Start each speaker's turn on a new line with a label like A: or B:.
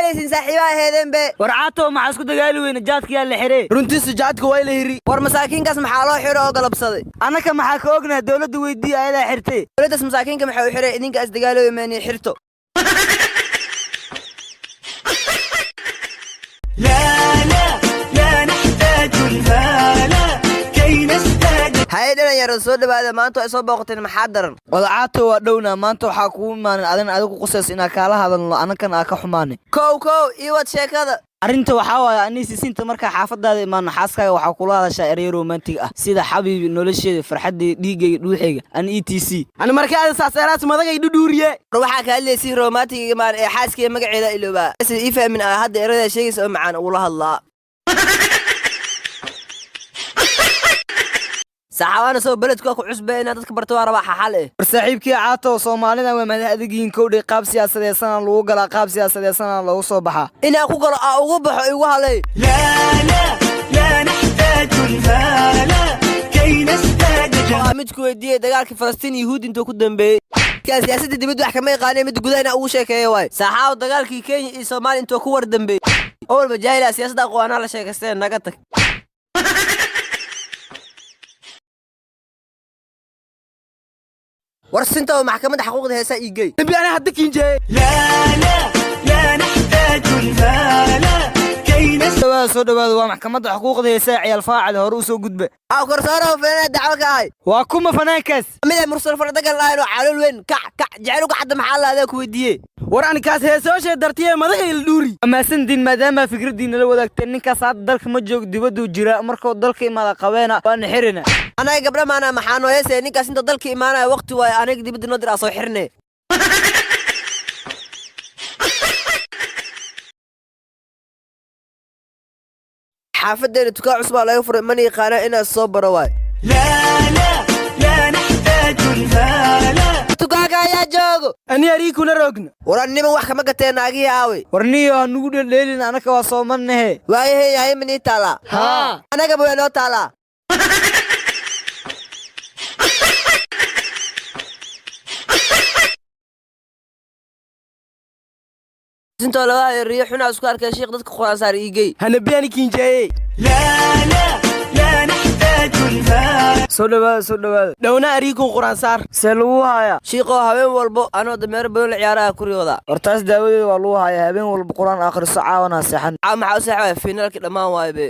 A: Isdagaalaysiin, saaxiibaha aheedeen be.
B: War Caato, maxaa isku dagaali weyne? Jaadka yaa la xiree.
C: Runtiisa, jaadka waa la hiri.
A: War masaakiinkaas maxaa loo xiro oo galabsaday?
B: Annaka maxaa ka ognaha? Dowladda weydiiya, ayadaa xirtay.
A: Dowladdaas masaakiinka maxay u xiray? Idinka isdagaalooy meeni xirto.
D: لا لا لا نحتاج المال كي نزداد.
A: Haye dhalinyaro, soo dhawaada. Maanta ay soo booqateen, maxaa daran?
B: Wadacaato, waa dhowna. Maanta waxaa kugu imaanan adin adigu qusayso inaa kaala hadalno, annakan aa ka xumaanay.
A: Kow kow, ii wad sheekada.
B: Arrinta waxaa waaye, anii sisinta markaa xaafadaada imaano, xaaskaaga waxaa kula hadashaa ereyo romantic ah, sida xabiibi, nolosheeda, farxaddeyda, dhiiggayga, dhuuxayga an etc.
C: Ani markaada saaseeraas madagay dhudhuuriye.
A: War waxaa ka hadlaysay romantic imaan ee xaaskiya magaceeda iloobaa. Sida ii fahmin ah, hadda erada sheegaysa oo macaan ugula hadlaa. Saxawaana soo beledku waa ku cusbe, inaad dadka barto waa rabaa, xaxal eh.
B: War saaxiibkii Caato, Soomaalida waa madax adagyihiin kowdhay. Qaab siyaasadeedsana lagu galaa, qaab siyaasadeedsana loogu soo baxaa.
A: Inaa ku galo aa ugu baxo igu halay.
D: لا لا لا نحتاج المال كي نزداد.
A: Waa mid ku weydiiyey, dagaalkii Falastiin iyo Yuhuud intuu ku dambeeyey? Kaa siyaasadda dibadda wax kama yaqaanee, mid gudaha inaa ugu sheekeeyo waay. Saaxaaw, dagaalkii Kenya iyo Soomaaliya intuu ku war dambeeyey? Owalba jaahila, siyaasadda aqoonaa la sheekaysteen, naga tag. War sinta oo maxkamadda xaquuqda heesaa ii gey.
C: Dembi ani hadda kiinjeeye.
D: لا لا لا نحتاج المال كي نزداد.
B: Dhawaada, soo dhawaada. Waa maxkamadda xuquuqda heesaa. Ciyaal faacil, hore u soo gudba.
A: Aw korsoorow, fanaanaa dacwo ka ahay.
B: Waa kuma fanaankaas?
A: Mid ay Mursal fardagal lahayn oo calool weyn, kac kac jecel uga cadda. Maxaa la adaa ku weydiiyey?
C: War ani kaas heesooshe dartiye madagay la dhuuri.
B: Mahadsantiin maadaama fikraddiina la wadaagteen. Ninkaas hadda dalka ma joogo, dibadduu jira. Markuu dalka imaada qabeena waana xirina.
A: Anaga gabdha maana, maxaa noo heesaya? Ninkaas inta dalka imaanaya waqti waayo, aniga dibadda noo dir aa soo xirne. Xaafadeena dukaan cusbaa laga furay, mana yaqaana, inaad soo baro waay.
D: لا لا لا نحتاج المال.
A: Dukaanka ayaa joogo.
C: Ani ariikuna roogna.
A: War niman wax kama gateen, naagihii aawey?
B: War niyo, ha nugu dheldheelin, anaka waa soomannahe.
A: Waayahey, yahay manii taalaa?
B: Haa.
A: Anagaba way noo taalaa. Sintoo laga riyo xunaa isku arkay. Shiikh dadka quraan saar iigey.
C: Hanabi ani kiinjeeye.
D: لا لا لا نحتاج المال.
B: Soo dhawaada, soo dhawaada.
C: Dhowna ariikun quraan saar.
B: See lagu hayaa?
A: Shiiqoo, habeen walbo anoo dameero badan la ciyaaraha kuriyooda.
B: War taas daawadeeda waa lagu hayaa. Habeen walba qur-aan akhriso, caawana seexan.
A: Caa maxaa u seexaya? Finaalkii dhammaan waayo be.